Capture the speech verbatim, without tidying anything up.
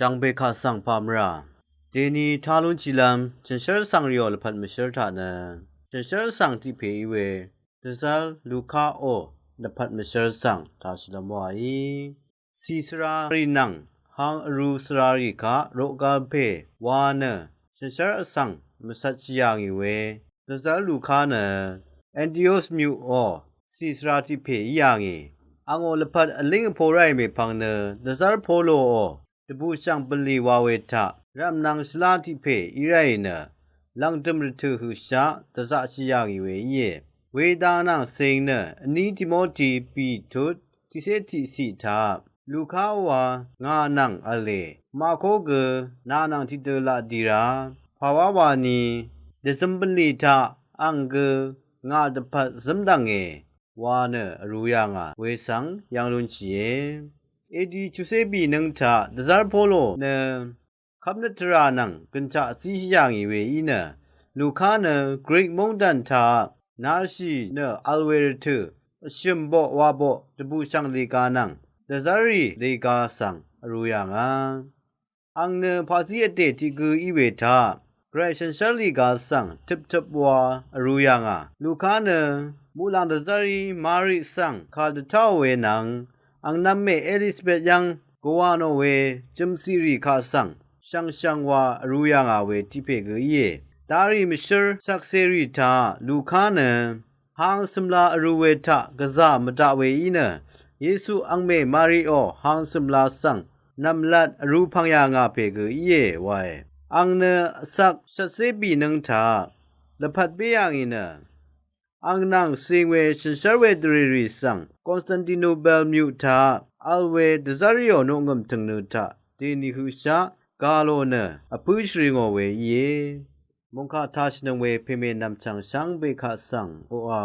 shvngbe kaq svng pà mvrà. Dèni tá lúnshìlv́m shànshér vsvng rìò lvpat mvshér taq nø shànshér vsvng tiq pè í we dvzv́r Lukáò lvpat mvshér svng tāshìlv́m wàí. Cì svrarì nvng hang vrū svrarì kaq roqgal pè wa nø shànshér vsvng mvcvtshì yà ngì we dvzv́r Luká nø Antios myuqò cì svra tiq pè í yà ngì. Angò lvpat vlíng vpo ráì mèpvng nø dvzv́r Poloò dvbùshv̀ng bvlì wa we taq rv̀mnvng shvlá tiq pè í ráì nø lv̀ngdø̀m rvtø̀ høqshaq dvzaqshì yà ngì we íe. Wedang nvng cing nø vní Timoti bì tut tiqcé tiqciq taq Lukáò wa ngà nvng v̄le. Màkó gø nà nvng tiqdø laq dì rá pàwá wani dvzøm bvlì taq ang gø ngà dvpvt zǿmdv̀nge wa nø vrū yà ngà we svng yv́ng lúnshìe. Edi chucé bì nǿng taq dvzv́r Polo nø kv́mnøt tvrà nvng gø̀nshaq zíshì yà ngì we í nø Luká nø Grik móngdàn taq narshì nø vl we rvtø̀ vshø̀m boq wa boq dvbùshv̀ng lìga nvng dvzv́rrì lìga svng vrū yà ngà. Ang nø paqzí vdè tiq gø í we taq gvray shànshér lìga svng tøptøp wa vrū yà ngà. Luká nø muqlàng dvzv́rí Mari svng kà dvtáò we nvng ang nv̄m mè Elisabet yv́ng gvwà nò we jø̀mcìrì kaq svng shvngshvng wa vrū yà ngà we tiq pè gø íe. Darì mvshǿr shvkserì taq Luká nø hang cø̀mla vrū we taq gvzà mvdaq we í nø Yesu angmè Mariò hang cø̀mla svng nv̀mlat vrū pv̀ng yà ngà pè gø íe wae. Ang nø vsvk shvtcé bì nǿng taq lvpat bé yà ngì nø ang nvng cing we shànshér we dvrèrì svng Konstantinopel myuq taq vl we dvzv́rrìò noqngø̀m tø̀ngnø taq dèni høqshaq gà lò nø vpǿ shvri ngò we íe. Mòngkà tāshìnøng we pèmè nv̀mchv̀ng shvngbe kaq svng oqà